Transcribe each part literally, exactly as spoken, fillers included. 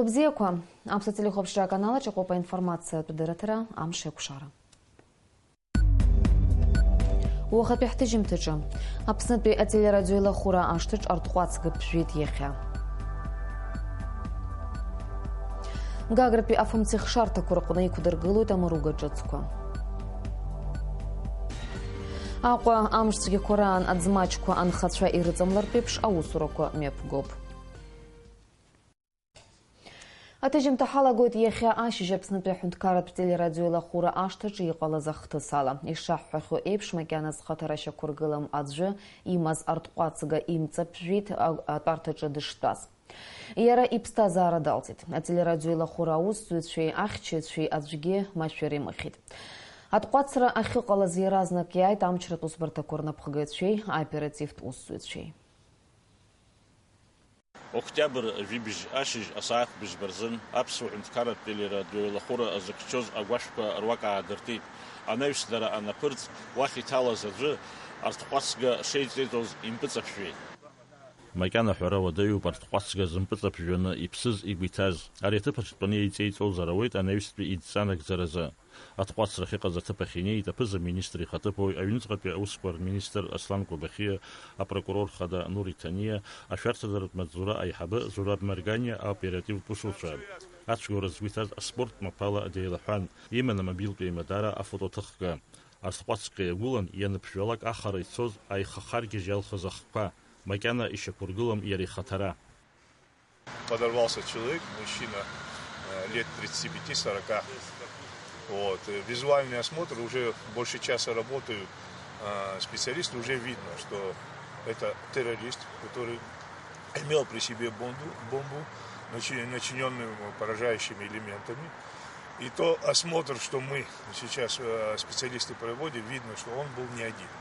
Бзиақәа, Аԥсуа телехәаԥшра аканал аҿы иҟоуп аинформациатә дырраҭара Амш еиқәшара. Уахатәи ҳҭыжьымҭаҿы. Аԥснытәи ателерадиоеилахәыра ашҭаҿ арҭҟәацга ԥжәеит иахьа. Гагратәи афымцеихшарҭақәа рҟны иқәдыргылоит амыруга ҿыцқәа. Аҟәа амш цәгьақәа раан аӡмаҷқәа анхацәа ирыҵамлартә еиԥш аусурақәа мҩаԥгоуп. Аҭыжьымҭа ҳалагоит иахьа ашьыжь Аԥснытәи аҳәынҭқарратә телерадиоеилахәыра ашҭаҿы иҟалаз ахҭыс ала. Ишаҳҳәахьоу еиԥш, макьана зхаҭара шьақәыргылам аӡәы имаз арҭҟәацга имҵаԥжәеит а-, атәарҭаҿы дыштәаз. Иара иԥсҭазаара далҵит. Ателерадиоеилахәыра аусзуҩцәеи ахьчаҩцәеи аӡәгьы машәыр имыхьит. Атҟәацра ахьыҟалаз иаразнак иааит амчратә усбарҭақәа рнапхгаҩцәеи аоперативтә усзуҩцәеи. Октиабр жәибжь ашьыжь асааҭ быжьба рзын аԥсуа ҳәынҭқарратә телерадиоеилахәыра зыхьчоз агәашәқәа руак аадыртит. Анаҩс дара анаԥырҵ, уахь иҭалаз аӡәы арҭҟәацга шеиҵеиҵоз импыҵаԥжәеит. Макьана ҳәара уадаҩуп арҭҟәацга зымпыҵаԥжәаны иԥсыз игәы иҭаз. Ари аҭыԥ аҿы дтәаны еиҵеиҵозар ауеит анаҩстәи идҵа нагӡаразы. Атҟәацра ахьыҟаз аҭыԥ ахь инеит аԥыза-министр ихаҭыԥуаҩ, аҩныҵҟатәи аусқәа рминистр Аслан Кобахьиа, апрокурор хада Нури Ҭаниа, ашәарҭадаратә маҵзура аиҳабы Зураб Марганиа, аоперативтә усуцәа. Ацәгьоура згәы иҭаз аспорт маҭәала деилаҳәан, иман амобилтә еимадара афотоҭыхга. Арҭҟәацга иагәылан ианыԥжәалак ахара ицоз аихахаргьежь иалхыз ахқәа, макьана ишьақәыргылам иара ихаҭара. Подорвался человек, мужчина, э, лет тридцати пяти-сорока. Вот, э, визуальный осмотр, уже больше часа работают, э, специалисты, уже видно, что это террорист, который имел при себе бомбу, бомбу, начи-, начинённую поражающими элементами. И то осмотр, что мы сейчас, э, специалисты проводят, видно, что он был не один.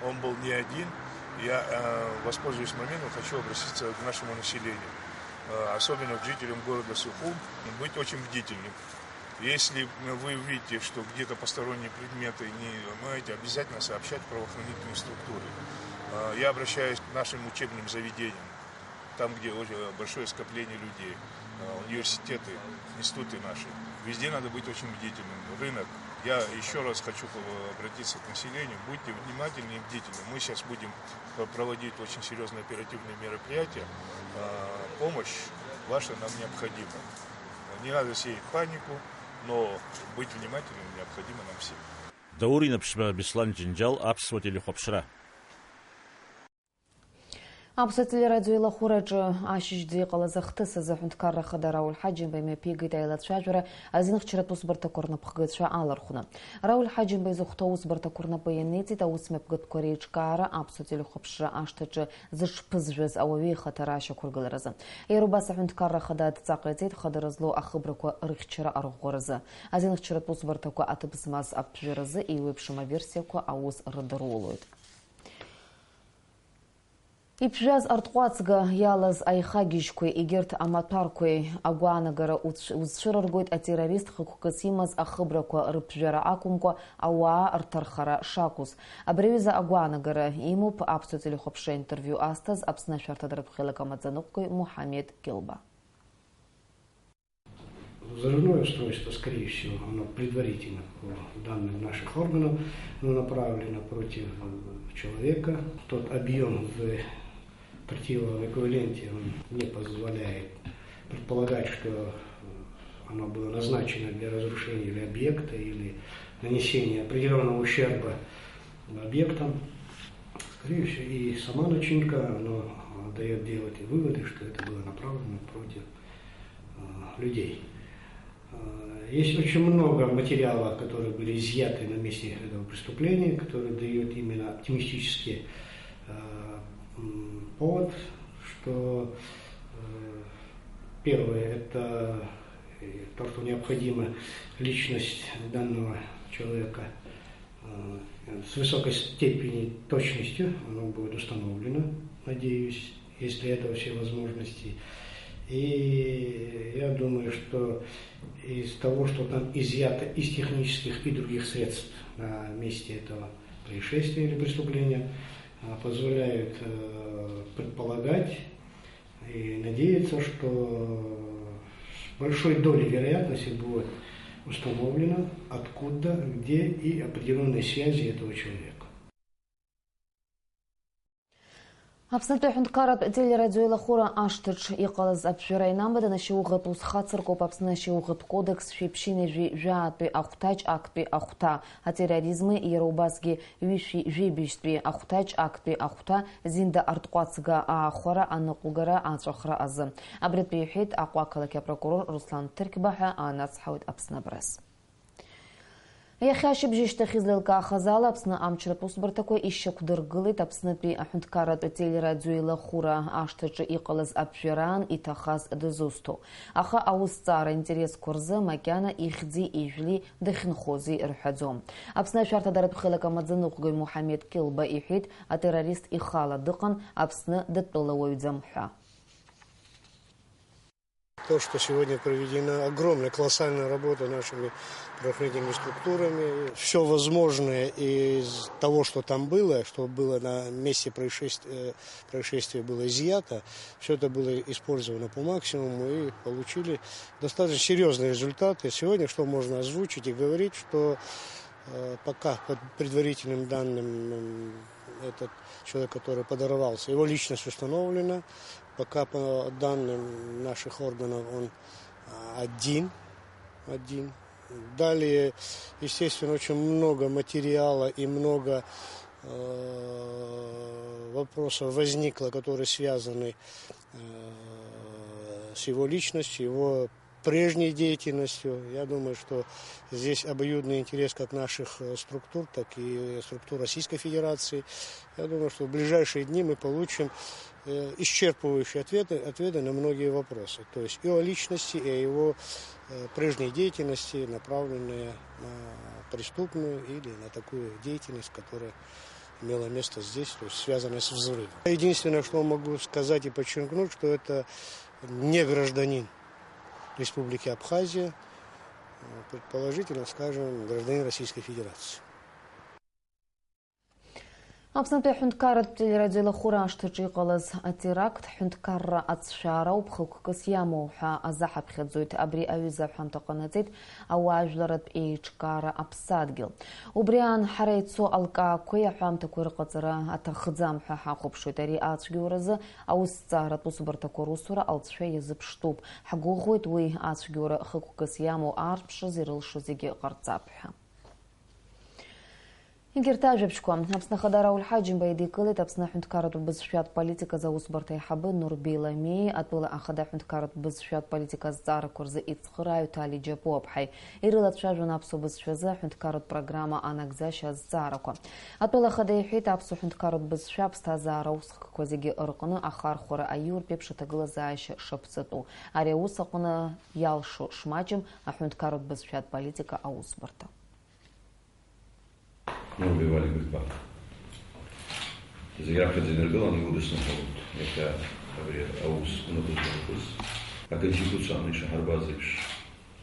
Он был не один. Я, э, воспользуясь моментом, хочу обратиться к нашему населению, э, особенно к жителям города Сухум, быть очень бдительным. Если вы видите, что где-то посторонние предметы не, знаете, обязательно сообщать в правоохранительные структуры. Э, я обращаюсь к нашим учебным заведениям. Там, где очень большое скопление людей, э, университеты, институты наши. Везде надо быть очень бдительным. Рынок. Я ещё раз хочу по-, обратиться к населению. Будьте внимательны и бдительны. Мы сейчас будем п-, проводить очень серьёзные оперативные мероприятия. Э, помощь ваша нам необходима. Не надо сеять панику, но быть внимательным необходимо нам всем. Даур Инаԥшьба, Беслан Џьынџьал, Аԥсуа телехәаԥшра. Аԥсуа телерадио еилахәыраҿы ашьыжьӡа иҟалаз ахҭыс азы аҳәынҭқарра ахада Рауль Ҳаџьымба имҩаԥигеит аилацәажәара азинхьчаратә усбарҭақәа рнапхгаҩцәа алархәны. Рауль Ҳаџьымба изыхәҭоу аусбарҭақәа рнапы ианиҵеит аусмҩаԥгатәқәа реиҿкаара Аԥсуа телехәаԥшра ашҭаҿы зыҽԥызжәаз ауаҩы ихаҭара ашьақәыргыларазы. Иара убас аҳәынҭқарра ахада адҵа ҟаиҵеит хадара злоу ахыбрақәа рыхьчара арӷәӷәаразы. Азинхьчаратә усбарҭақәа аҭыԥ змаз аԥжәаразы еиуеиԥшым аверсиақәа аус рыдырулоит. Иԥжәаз артҟәацга иалаз аихагьежьқәеи егьырҭ амаҭәарқәеи агәаанагара уцә-, узцәырыргоит атеррорист хықәкыс имаз ахыбрақәа рыԥжәара акәымкәа, ауаа рҭархара шакәыз. Абри аҩыза агәаанагара имоуп Аԥсуа телехәаԥшра интервиу азҭаз Аԥсны ашәарҭадаратә хеилак амаӡаныҟәгаҩ Муҳамед Гелба. Взрывное устройство, скорее всего, оно предварительно, по данным наших органов, направлено против, э, человека. Тот объём в тротиловом эквиваленте, он не позволяет предполагать, что, э, оно было назначено для разрушения или объекта, или нанесения определённого ущерба объектам. Скорее всего, и сама начинка, она, э, даёт делать выводы, что это было направлено против, э, людей. Э, есть очень много материалов, которые были изъяты на месте этого преступления, которые дают именно оптимистический, э, м, повод, что, э, первое, это, э, то, что необходима личность данного человека, э, с высокой степенью точности, оно будет установлено, надеюсь, есть для этого все возможности. И я думаю, что из того, что там изъято из технических и других средств на месте этого происшествия или преступления, а, позволяет, э, предполагать и надеяться, что Большой долей вероятности будет установлено, откуда, где и определённые связи этого человека. Аԥснытәи аҳәынҭқарратә телерадиоеилахәыра ашҭаҿ иҟалаз аԥжәара инамаданы ашьауӷатә ус хацыркуп Аԥсны ашьауӷатә кодекс шәиԥшьынҩажәи жәаатәи ахәҭаҷ актәи ахәҭа, атерроризми иара убасгьы ҩышәи жәибжьтәи ахәҭаҷ актәи ахәҭа, Зинда Артҟәацга аахәара аныҟәгара аҵәахра азы. Абри атәы иҳәеит Аҟәа ақалақь апрокурор Руслан Ҭырқьба ҳәа аанацҳауеит Аԥсны абрас. Иахьа ашьыбжьышьҭахь излеилкаахаз ала, Аԥсны амчратә усбарҭақәа ишьақәдыргылеит Аԥснытәи аҳәынҭқарратә телерадиоеилахәыра ашҭаҿы иҟалаз аԥжәараан иҭахаз дызусҭоу. Аха аусҭҵаара интересқәа рзы макьана ихьӡи ижәли дахьынхози рҳәаӡом. Аԥсны ашәарҭадаратә хеилак амаӡаныҟәгаҩ Муҳамед Кьылба иҳәеит, атеррорист ихала дыҟан, Аԥсны дытәылауаҩӡам ҳәа. То, что сегодня проведена огромная, колоссальная работа нашими правоохранительными структурами, все возможное из того, что там было, что было на месте происшествия, э, происшествия было изъято, все это было использовано по максимуму и получили достаточно серьезные результаты. Сегодня что можно озвучить и говорить, что, э, пока по предварительным данным, м, этот человек, который подорвался, его личность установлена. Пока, по данным наших органов, он, а, один, один. Далее, естественно, очень много материала и много, э, вопросов возникло, которые связаны, э, с его личностью, его прежней деятельностью. Я думаю, что здесь обоюдный интерес как наших, э, структур, так и структур Российской Федерации. Я думаю, что в ближайшие дни мы получим, э, исчерпывающие ответы, ответы на многие вопросы. То есть и о личности, и о его, э, прежней деятельности, направленные на преступную или на такую деятельность, которая имела место здесь, то есть связанная с взрывом. Единственное, что могу сказать и подчеркнуть, что это не гражданин Республики Абхазия, э, предположительно, скажем, гражданин Российской Федерации. Аԥснытәи аҳәынҭқарратә телерадиоеилахәыра ашҭаҿы иҟалаз атеракт ҳәынҭқарра ацәшәаара ауп хықәкыс иамоу ҳәа азаҳаԥхьаӡоит. Абри аҩыза аҳәамҭа ҟанаҵеит ауаажәларратә еиҿкаара аԥсадгьыл. Убри аан ҳара ицо алкаақәеи аҳәамҭақәеи рыҟаҵара аҭахӡам ҳәа ҳахәаԥшуеит. Ари ацәгьоуразы аусҭҵааратә усбарҭақәа русура алҵшәа иазыԥштәуп. Ҳгәыӷуеит уи ацәгьоура хықәкыс иамоу аарԥшыз ирылшо зегьы ҟарҵап ҳәа. Егьырҭ ажәабжьқәа. Аԥсны Ахада Рауль Ҳаџьымба идикылеит Аԥсны аҳәынҭқарратә бызшәатә политиказы аусбарҭа аиҳабы Нурбеи Ламеи, атәыла Ахада аҳәынҭқарратә бызшәатә политика азҵаарақәа рзы ицхырааҩ Ҭали Џьапуаԥҳаи. Ирылацәажәон аԥсуа бызшәазы аҳәынҭқарратә программа анагӡашьа азҵаарақәа. Атәыла Ахада иҳәеит, аԥсуа ҳәынҭқарратә бызшәа аԥсҭазаара аусхкқәа зегьы рҟны ахархәара аиуртә еиԥш аҭагылазаашьа шаԥҵатәу. Ари аус аҟны иалшо шмаҷым аҳәынҭқарратә бызшәатә политика аусбарҭа. Нурбеи Валиа Гәыҭбаа. Зегь раԥхьаӡа инаргыланы иудысныҳәалоит иахьа абри аус унаԥызго рахәыз. Аконституциа аҟны ишаҳарбаз еиԥш,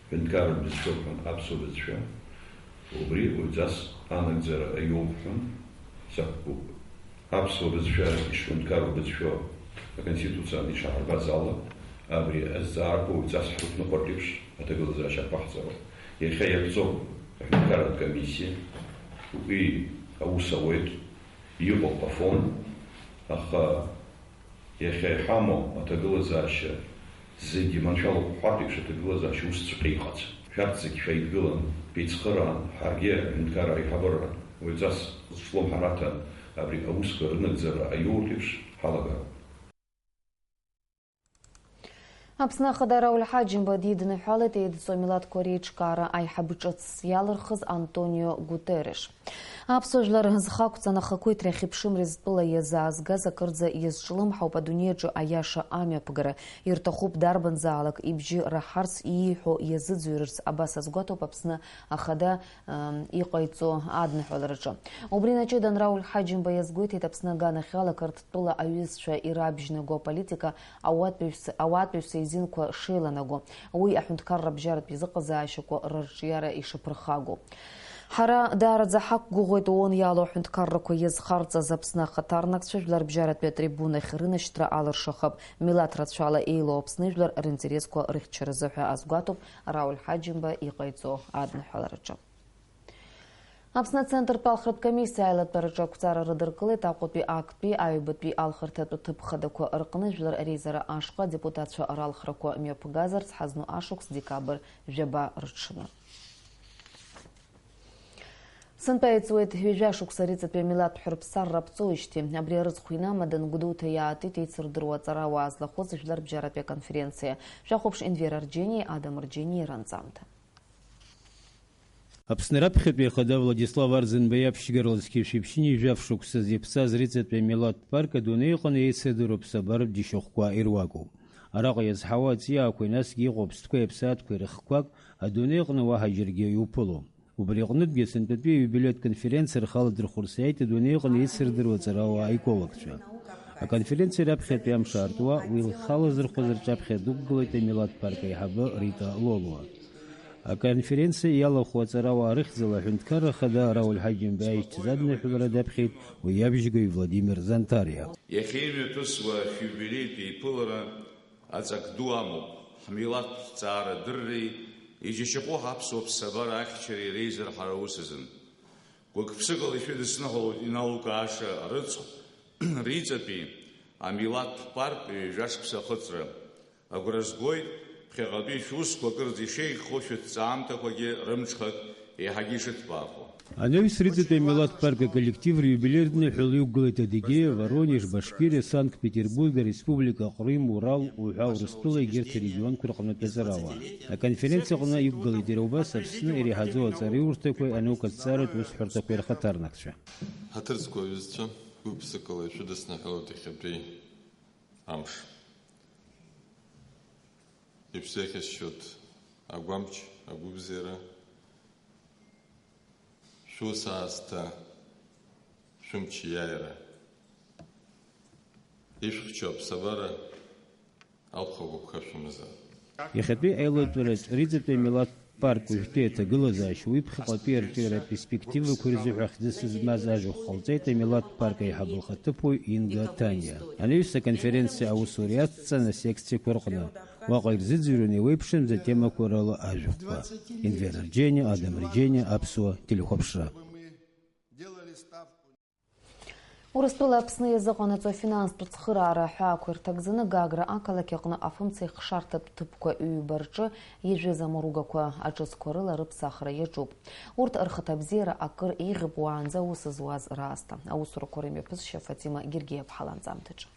ҳәынҭқарратә бызшәоуп ҳәа аԥсуа бызшәа. Убри уаҩҵас анагӡара аиоуп ҳәа сақәгәыӷуеит. Аԥсуа бызшәа ишҳәынҭқарроу бызшәоу Аконституциа ишаҳарбаз ала, абри азҵаарақәа уаҩҵас ҳрықәныҟәартә еиԥш аҭагылазаашьа ақәаҳҵароуп. Иахьа иаԥҵоуп аҳәынҭқарратә комиссиа, уи аус ауеит, иҟоуп АФОН, аха Иахьа иҳамоу аҭагылазаашьа зегьы маншәалоуп ҳәартә еиԥш аҭагылазаашьа усҵәҟьа иҟаӡам. Шәарҭ зегь шәаидгылан, шәеицхыраан, ҳаргьы аҳәынҭқарра аиҳабыра уаҩҵас зҿлымҳара аҭан абри аусқәа рынагӡара аиуртә еиԥш ҳалагароуп. Аԥсны Ахада Рауль Ҳаџьымба дидныҳәалеит еидҵо милаҭқәа реиҿкаара аиҳабы ҿыц иалырхыз Антонио Гутерреш. Аԥсуа жәлар зхы ақәҵаны ахақәиҭреи ахьыԥшымреи зтәыла иазаазгаз акырӡа иазҿлымҳауп адунеи аҿы аиаша амҩаԥгара. Ирҭахуп дарбанзаалак ибжьы раҳарц, ииҳәо иазыӡырҩырц, абас азгәаҭоуп Аԥсны Ахада, ам, иҟаиҵо адныҳәалараҿы. Убри инаҷыдан Рауль Ҳаџьымба иазгәеиҭеит, Аԥсны аганахьала Қырҭтәыла аҩызцәа ирабжьнаго аполитика ауаатәыҩса, ауаатәыҩса изинқәа шеиланаго, уи аҳәынҭқарра абжьаратә изыҟазаашьақәа рырҿиара ишаԥырхагоу. Ҳара даараӡа ҳақәгәыӷуеит ООН иалоу аҳәынҭқаррақәа иазхарҵаз Аԥсны ахаҭарнакцәа жәларбжьаратәи атрибунахь рынашьҭра алыршахап. Милаҭ рацәала еилоу Аԥсны жәлар ринтересқәа рыхьчаразы ҳәа азгәаҭоуп Рауль Ҳаџьымба иҟаиҵо адныҳәалараҿы. Аԥсны Ацентртә алхратә комиссиа аилатәараҿы ақәҵара рыдыркылеит Аҟәатәи актәи аҩбатәи алхырҭатә ҭыԥ хадақәа рҟны жәлар реизара ашҟа адепутатцәа ралхрақәа мҩаԥгазарц ҳазну ашықәс декабрь жәаба рҽны. Сынтәа иҵуеит ҩажәа шықәса риҵатәи амилаҭ ҳәырԥсарра аԥҵоижьҭеи. Абри арыцхә инамадан Гәдоуҭа иаатит еицырдыруа аҵарауаа злахәыз жәларбжьаратәи аконференциа. Шәахәаԥш Инвер Арџьениеи Адам Арџьениеи ранҵамҭа. Аԥсны раԥхьатәи ахада Владислав Арӡынба иаԥшьгарала зқьи жәшәи ԥшьынҩажәи жәаф шықәсазы иаԥҵаз риҵатәи амилаҭтә парк адунеи аҟны еицырдыруа аԥсабаратә џьашьахәқәа ируакуп. Араҟа иазҳауа аҵиаақәеи насгьы иҟоу аԥстәқәеи аԥсаатәқәеи рыхқәак адунеи аҟны уаҳа џьаргьы иуԥылом. Убри аҟнытәгьы сынтәатәи аиубилеитә конференциа рхы аладырхәырц иааит адунеи аҟны еицырдыруа аҵарауаа аекологцәа. Аконференциа раԥхьатәи амш аартуа, уи лхы алазырхәыз рҿаԥхьа дықәгылеит амилаҭтә парк аиҳабы Рита Лолуа. Аконференциа иалахәу аҵарауаа рыхьӡала аҳәынҭқарра ахада Рауль Ҳаџьымба аишьцәа задныҳәалара даԥхьеит уи иабжьгаҩ Владимир Зантариа. Иахьа имҩаԥысуа шәиубилеитә еиԥылара аҵак ду амоуп, ҳмилаҭтә ҭҵаарадырреи иџьашьахәу ҳаԥсуа ԥсабара ахьчареи реизырҳара аус азын. Гәык-ԥсыкала ишәыдысныҳәалоит иналукааша рыцхә риҵатәи амилаҭтә парк ҩажәа шықәса ахыҵра. Агәра згоит, ԥхьаҟатәи шәусқәа акырӡа ишеиӷьхо шәыҭҵаамҭақәагьы рымҽхак еиҳагьы ишыҭбаахо. Анаҩс риҵатәи амилаҭтә парк аколлектив риубилеитә ныҳәала иқәгылеит Адыгеиа, Воронеж, Башкириа, Санкт-Петербург, Ареспублика Ҟрым, Урал уҳәа Урыстәыла егьырҭ арегионқәа рҟнытә аҵарауаа. Аконференциа аҟны иқәгылеит иара убас Аԥсны иреиҳаӡоу аҵараиурҭақәеи анаукаҭҵааратә усҳәарҭақәеи рхаҭарнакцәа. Ҳаҭыр зқәу аҩызцәа, гәык-ԥсыкала ишәыдысныҳәалоит иахьатәи амш. Ишәзеиӷьасшьоит агәамч, агәыбзиара, шәус аасҭа, шәымч иааира. Ишәхьчо аԥсабара алԥха гәыԥха шәымазар. Иахьатәи аилатәараҿ риҵатәи амилаҭтә парк уажәтәи аҭагылазаашьа уи ԥхьаҟатәи арҿиаратә перспективақәа рзыҳәа хьӡы змаз ажәахә ҟалҵеит амилаҭтә парк аиҳабы лхаҭыԥуаҩ Инга Ҭаниа. Анаҩс аконференциа аусура иацҵан асекциақәа рҟны. Уаҟа ирзыӡырҩуан еиуеиԥшымза темақәа рыла ажәахәқәа. Инвер Арџьениа, Адам Арџьениа, Аԥсуа телехәаԥшра. Урыстәыла Аԥсны иазыҟанаҵо афинанстә цхыраара аҳәаақәа ирҭагӡаны Гагра ақалақь аҟны афымца ихшарҭатә ҭыԥқәа ҩба рҿы иажәыз амаругақәа аҿыцқәа рыла рыԥсахра иаҿуп. Урҭ рхаҭабзиара акыр еиӷьуп уаанӡа аус зуаз раасҭа. Аусурақәа рымҩаԥысшьа Фатима Гергиаԥҳа ланҵамҭаҿы.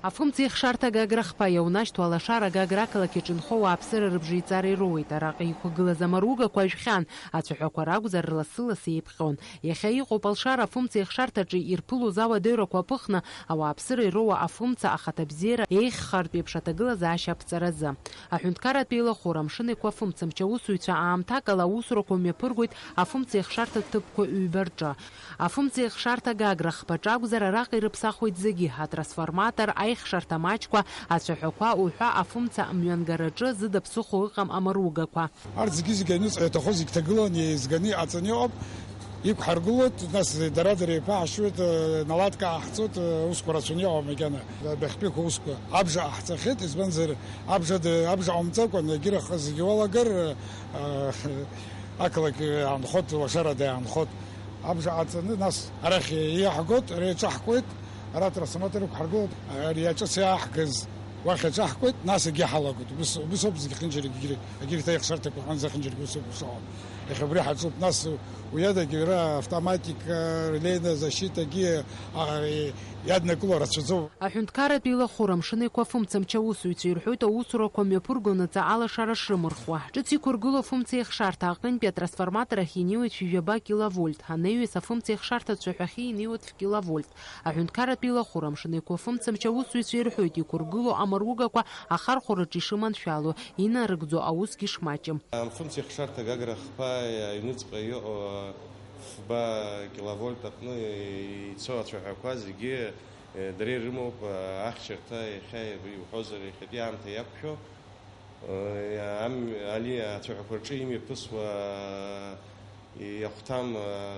Афымца ихшарҭа Гагра хԥа иаунашьҭу алашара Гагра ақалақь аҿы инхо ауааԥсыра рыбжеиҵара ироуеит. Араҟа иқәгылаз амаругақәа ажәхьан, ацәаҳәақәа ракәзар, лассы-лассы еиԥҟьон. Иахьа иҟоуп алшара афымца ихшарҭаҿы ирԥылоз ауадаҩрақәа аԥыхны, ауааԥсыра ироуа афымца ахаҭабзиара еиӷьхартә еиԥш аҭагылазаашьа аԥҵаразы. Аҳәынҭқарратә еилахәыра Амшын Еиқәа афымцамч аусзуҩцәа аамҭакала аусурақәа мҩаԥыргоит афымца ихшарҭа ҭыԥқәа ҩба рҿы. Афымца ихшарҭа Гагра хԥаҿы акәзар, араҟа ирыԥсахуеит зегьы, атрансформатор, аихшарҭа маҷқәа, ацәаҳәақәа уҳәа афымца мҩангараҿы зыда ԥсыхәа ыҟам амаругақәа. Арҭ зегьы-зегьы аҩныҵҟа иаҭаху зегь ҭагылан, еизганы иҟаҵаны иҟоуп. Иқәҳаргылоит, нас дара-дара еиқәаҳашьуеит, наладка ҟаҳҵоит, усқәа рацәаны иҟоуп макьана. Адәахьтәиқәа усқәа абжа ҟаҳҵахьеит, избанзар, абжа д-, абжа ҟамҵакәан, егьырахь зегьы уалагар, ақалақь иаанхоит, лашарада иаанхоит. Абжа ҟаҵаны, нас арахь иаҳгоит, ари аҿаҳкуеит, ара атрансформатор ықәҳаргылоит, ари аҿыц иааҳгаз уахь аҿаҳкуеит, нас егьи ҳалагоит. Убыс, убыс ауп зегьы хынџьарагьы, егьырҭ аихшарҭақәа аҟынӡа хынџьарагьы ус ауп, ус ауп. Иахьа убри ҳаҿуп, нас уи адагьы ара автоматика, релейная защитагьы, а, иаднакыло рацәаӡоуп. Аҳәынҭқарратә еилахәыра Амшын Еиқәа афымцамч аусзуҩцәа ирҳәоит аусурақәа мҩаԥыргонаҵы алашара шрымырхуа. Ҿыц иқәыргылоу афымца ихшарҭа аҟынтәи атрансформатор ахь инеиуеит шәи жәаба киловольт, анаҩс афымца ихшарҭа ацәаҳәахьы инеиуеит фкиловольт. Аҳәынҭқарратә еилахәыра Амшын Еиқәа афымцамч аусзуҩцәа ирҳәоит, иқәыргылоу амаругақәа ахархәараҿы ишыманшәало, инарыгӡо аусгьы шмаҷым. Афымца ихшарҭа Гагра хԥа аҩныҵҟа иҟоу фба киловольт аҟны ицо ацәаҳәақәа зегьы, э, дара ирымоуп, э, ахьчарҭа, иахьа иуҳәозар, иахьатәи аамҭа иақәшәо, э, ам-, Али ацәаҳәақәа рҿы имҩаԥысуа иахәҭам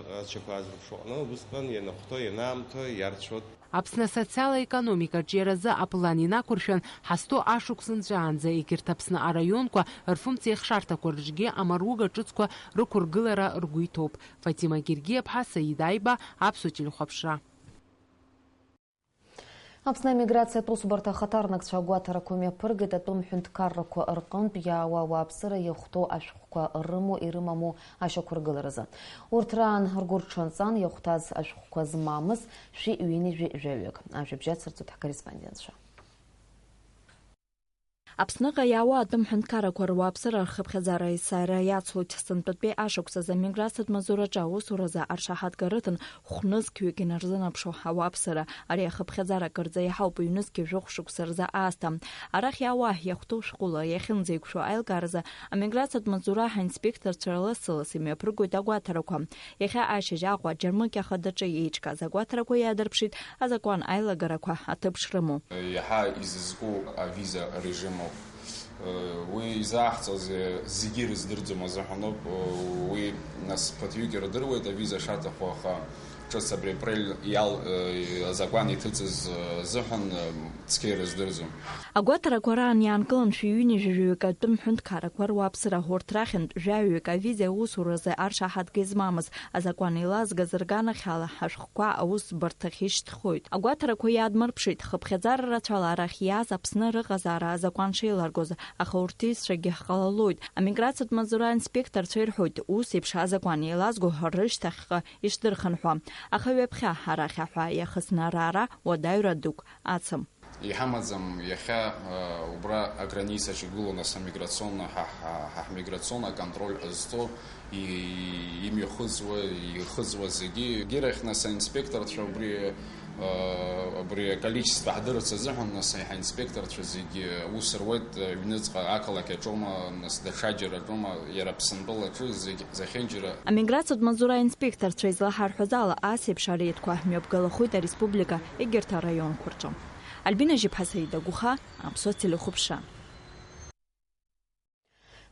ҟазшьақәа аазырԥшу аҟны, убысҟан ианахәҭоу, ианаамҭоу иарцәоит. Аԥсны асоциал-економика аҿиаразы аплан инақәыршәан, ҳазҭоу ашықәс нҵәаанӡа егьырҭ Аԥсны араионқәа рфымцеихшарҭақәа рҿгьы амаруга ҿыцқәа рықәыргылара ргәы иҭоуп. Фатима Гергиаԥҳа, Саид Аиба, Аԥсуа телехәаԥшра. Аԥсны амиграциатә усбарҭа ахаҭарнакцәа агәаҭарақәа мҩаԥыргеит атәым ҳәынҭқаррақәа рҟынтә иаауа ауааԥсыра иахәҭоу ашәҟәқәа рымоу ирымаму ашьақәыргыларазы. Урҭ раан ргәы рҽанҵан иахәҭаз ашәҟәқәа змамыз шәи ҩынҩажәи жәаҩык. Ажәабжь ацырҵоит ҳкорреспондентцәа. Аԥсныҟа иаауа атәым ҳәынҭқаррақәа руааԥсыра рхыԥхьаӡара есааира иацлоит. Сынтәатәи ашықәсазы амиграциатә маҵзураҿы аусуразы аршаҳаҭга рыҭан хә-нызқьҩык инарзынаԥшуа ауааԥсыра. Ари ахыԥхьаӡара акырӡа иаҳауп, ҩнызқьи жәохә шықәса рзы аасҭа. Арахь иаауа иахәҭоу шәҟәыла иахьынӡеиқәшәо аилкааразы амиграциатә маҵзура аинспекторцәа лассы-ласс имҩаԥыргоит агәаҭарақәа. Иахьа ашьыжь Аҟәа, Џьармыкьа Ахадаҿы еиҿкааз агәаҭарақәа иаадырԥшит азакәан аилагарақәа аҭыԥ шрымоу. Иаҳа изызку авиза режим ауп. Уи изааҳҵаз зегьы ирыздырӡом азыҳәаноуп. Уи нас ԥыҭҩык ирдыруеит авиза шаҭаху, аха ҿыц абри апрель иал-, азакәан иҭыҵыз азыҳәан цқьа ирыздырӡом. Агәаҭарақәа раан иаанкылан шәи ҩынҩажәи жәаҩык атәым ҳәынҭқаррақәа руааԥсыра, урҭ рахьынтә жәаҩык авиза аусуразы аршаҳаҭга измамыз азакәан еилазгаз рганахьала ҳашәҟәқәа аусбарҭахь ишьҭхоит. Агәаҭарақәа иаадмырԥшит, хыԥхьаӡара рацәала арахь иааз Аԥсны рыҟазаара азакәан шеиларгоз, аха урҭ ҩызцәагьы ҟалалоит. Амиграциатә маҵзура аинспекторцәа ирҳәоит, ус еиԥш азакәан еилазго рышьҭахьҟа ишдырхынҳәуа. Аха ҩаԥхьа арахь аҳәаа иахысны раара уадаҩра дук ацым. Иҳамаӡам иахьа, э, убра аграницаҿ игылоу, нас, амиграционно, ҳа, ҳа, ҳа ҳмиграционно аконтроль ҟазҵо, и-, имҩахыҵуа, ихыҵуа зегьы. Егьирахь, нас, аинспекторцәа убри, э, убри аколичество ҳдырырц азыҳәан, нас, ҳаинспекторцәа зегьы аус руеит, э, ҩныҵҟа ақалақь аҿоума, нас, даҽаџьара аҿоума, иара Аԥсынтәылаҿы зегь зехьынџьара. Амиграциатә маҵзура аинспекторцәа излаҳарҳәаз ала, ас еиԥш ареидқәа мҩаԥгалахоит ареспублика егьырҭ араионқәа рҿы. Альбина Жьыԥҳа, Саида Гәыха, Аԥсуа телехәаԥшра.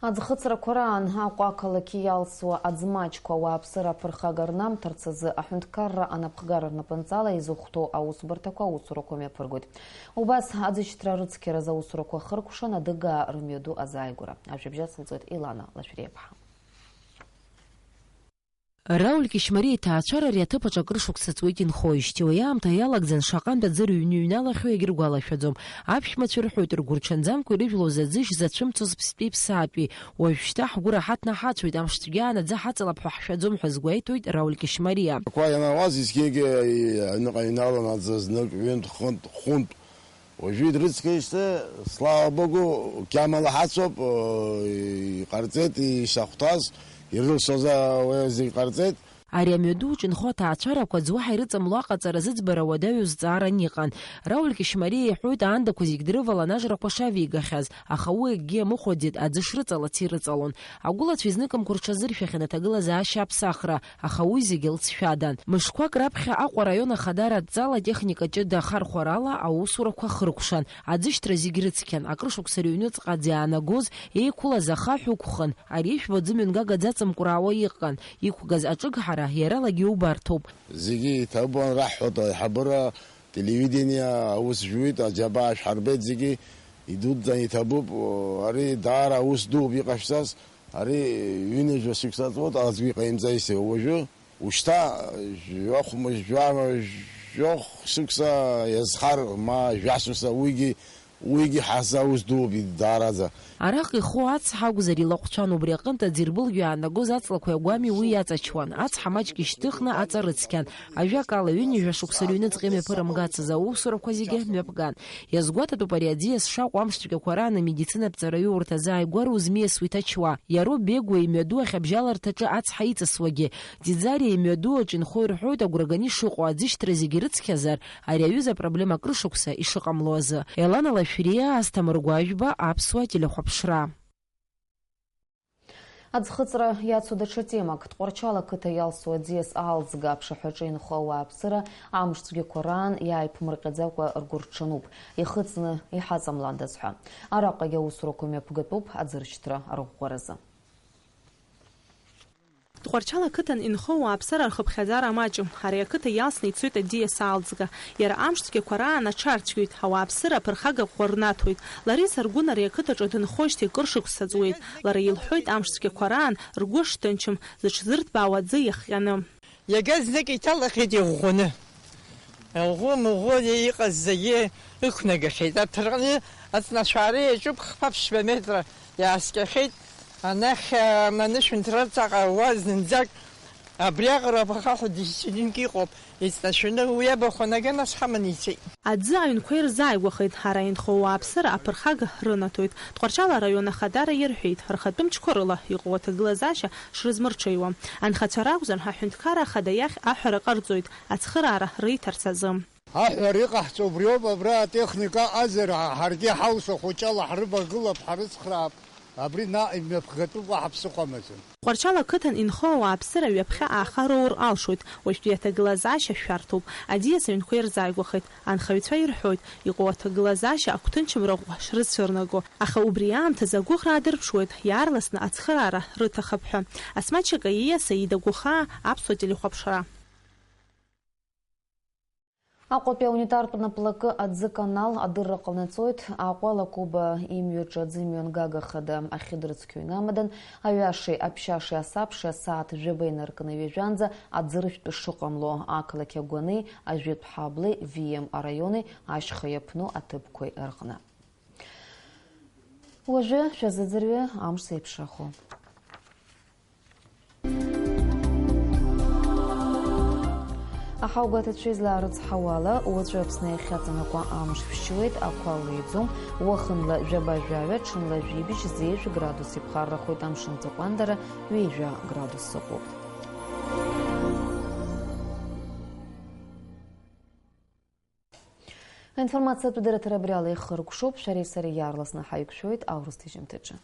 Аӡхыҵрақәа раан Аҟәа ақалақьы иалсуа аӡмаҷқәа ауааԥсыра аԥырхага рнамҭарц азы аҳәынҭқарра анапхгара рнапынҵала изыхәҭоу аусбарҭақәа аусурақәа мҩаԥыргоит. Убас аӡышьҭра рыцқьаразы аусурақәа хыркәшан адыгаа рымҩаду азааигәара. Ажәабжь ацылҵоит Елана Лашәриаԥҳа. Рауль Кьышьмариа иҭаацәара ари аҭыԥ аҿы акыр шықәса ҵуеит инхоижьҭеи. Уи аамҭа иалагӡан шаҟантә аӡы рыҩны иҩналахьоу иагьыргәалашәаӡом. Аԥшәмацәа ирҳәоит, ргәырҽанӡамкәа ирыжәлоз аӡыжь зацәымцоз ԥстәи-ԥсаатәи. Уажәшьҭа ҳгәы раҳаҭны ҳацәоит, амш цәгьа анаӡы ҳаҵалап ҳәа ҳшәаӡом ҳәа азгәеиҭоит Рауль Кьышьмариа. Ақәа ианауаз, зқьынгьы аҩныҟа иҩналон аӡы знык, ҩынтә, хынтә, хәынтә. Уажәы идрыцқьеижьҭеи, слава Богу, қьамала ҳацәоуп, иҟарҵеит ишахәҭаз, ирылшоз уи зегь ҟарҵеит. Ари амҩаду уҿынхо аҭаацәарақәа аӡы уаҳа ирыҵамло аҟаҵара зыӡбара уадаҩу зҵааран иҟан. Рауль Кьышьмариа иҳәоит, аандақәа зегь дрывалан ажрақәа шавигахьаз, аха уи акгьы иамыхәаӡеит, аӡы шрыҵалац ирыҵалон. Агәылацәа изныкымкәа рҽазыршәахьан аҭагылазаашьа аԥсахра, аха уи зегьы лҵшәадан. Мышқәак раԥхьа Аҟәа араион ахадара адҵала атехника ҷыда ахархәарала аусурақәа хыркәшан, аӡышьҭра зегь рыцқьан, акрышықәса рыҩныҵҟа аӡы иаанагоз еиқәылаз ахаҳә ықәхын, ари ижәбо аӡы мҩангага аӡы аҵымкәраауа иҟан, иқәгаз аҿыгҳара иаралагьы иубарҭоуп. Зегьы иҭабуан раҳҳәоит аиҳабыра, телевидение аус жәуеит, аџьабаа шәҳарбеит зегьы, идуӡӡан иҭабуп, ари даара аус дууп иҟашәҵаз, ари ҩынҩажәа шықәса ҵуеит, аӡәгьы иҟаимҵаҩсеи уажәы. Ушьҭа жәохә, жәа-, жәохә шықәса иазхар, ма жәа шықәса, уигьы, уигьы ҳаззаус дууп даараӡа. Араҟа иху ацҳа акәзар илаҟәцәан, убри аҟынтә аӡирбылгьо иаанагоз аҵлақәеи агәами уи иаҵачуан. Ацҳа маҷк ишьҭыхны аҵа рыцқьан. Ажәакала, ҩынҩажәа шықәса рыҩныҵҟа имҩаԥырымгацыз аусурақәа зегьы мҩаԥган. Иазгәаҭатәуп ари аӡиас шакәу амш цәгьақәа раан амедицинатә ҵараиурҭа азааигәара узмиасуа иҭачуа. Иароуп Бегәа имҩаду ахьабжьаларҭаҿы ацҳа иҵысуагьы. Ӡиӡариа имҩаду аҿы инхо ирҳәоит агәра ганы ишыҟоу аӡышьҭра зегьы рыцқьазар, ари аҩыза апроблема акрышықәса ишыҟамло азы. Елана Лашәриа, Асҭамыр Гәажәба, Аԥсуа телехәаԥшра. Аӡхыҵра иацу даҽа темак. Тҟәарчал ақыҭа иалсу аӡиас аалӡга аԥшаҳәаҿы инхо ауааԥсыра амш цәгьақәа раан иааиԥмырҟьаӡакәа ргәы рҽануп. Ихыҵны иҳаҵамландаз ҳәа. Араҟагьы аусурақәа мҩаԥгатәуп аӡыршьҭра арӷәӷәаразы. Тҟәарчал ақыҭан инхо ауааԥсыра рхыԥхьаӡара маҷым. Ари ақыҭа иалсны ицоит аӡиас аалӡга. Иара амш цәгьақәа раан аҽарцәгьоит, ауааԥсыра аԥырхага ӷәӷәа рнаҭоит. Лариса Аргәын ари ақыҭаҿы дынхоижьҭеи кыр шықәса ҵуеит. Лара илҳәоит, амш цәгьақәа раан ргәы шҭынчым, зыҽзырҭбаауа аӡы иахҟьаны. Иага знык иҭалахьеит иӷәӷәаны. Аӷәы-мыӷәы иҟаз зегьы ықәнагахьеит. Аҭырҟны аҵнашәара иаҿуп, хԥа-ԥшьба метра иааскьахьеит. Анахь, а, анышәынҭра ҵаҟа уа зынӡак абриаҟара ахаҳә дисцилинк иҟоуп. Иҵнашәаны уи абахәа наган ас ҳаманы ицеит. Аӡы аҩнқәа ирзааигәахеит, ара инхо ауааԥсыра аԥырхага рынаҭоит. Тҟәарчал араион ахадара иарҳәеит, рхатәы мчқәа рыла иҟоу аҭагылазаашьа шрызмырҽеиуа. Анхацәа ракәзар, аҳәынҭқарра ахада иахь аҳәара ҟарҵоит, ацхыраара риҭарц азы. Аҳәара иҟаҳҵо убриоуп, абра атехника азар, ҳаргьы ҳауса хәыҷала ҳрывагылап, ҳрыцхраап. Абри наҟ имҩаԥгатәуп, уаҳа ԥсыхәа амаӡам. Тҟәарчал ақыҭан инхо ауааԥсыра ҩаԥхьа ааха роур алшоит, уажәтәи аҭагылазаашьа шәарҭоуп, аӡиас аҩнқәа ирзааигәахеит, анхаҩцәа ирҳәоит, иҟоу аҭагылазаашьа агәҭынчымра ӷәӷәа шрыцәырнаго, аха убри аамҭазы агәыӷра аадырԥшуеит, иаарласны ацхыраара рыҭахап ҳәа. Асмаҭ Чакаиа, Саида Гәыхаа, Аԥсуа телехәаԥшра. Аҟәатәи аунитартә наплакы аӡы канал адырра ҟанаҵоит. Аҟәа Лакоба имҩаҿы аӡы мҩангага хада ахьыдрыцқьо инамадан, аҩашеи аԥшьашеи асабша асааҭ жәаба инаркны ҩажәанӡа аӡыржәтә шыҟамло, ақалақь агәани ажәытә ҳаблеи Вием араиони ашьха иаԥну аҭыԥқәеи рҟны. Уажәы шәазыӡырҩы амш зеиԥшрахо. Аҳауагәаҭацәа излаарыцҳауала, уаҵәы Аԥсны иахьаҵанакуа амш шәшьуеит, ақәа леиӡом, уахынла жәаба-жәаҩа, ҽынла жәибжь, зежә градус иԥхаррахоит, амшын ҵыҟәандара ҩажәа градус ыҟоуп. Аинформациатә дырраҭара абри ала ихыркәшоуп, шәареи сареи иаарласны ҳаиқәшәоит аурыс ҭыжьымҭаҿы.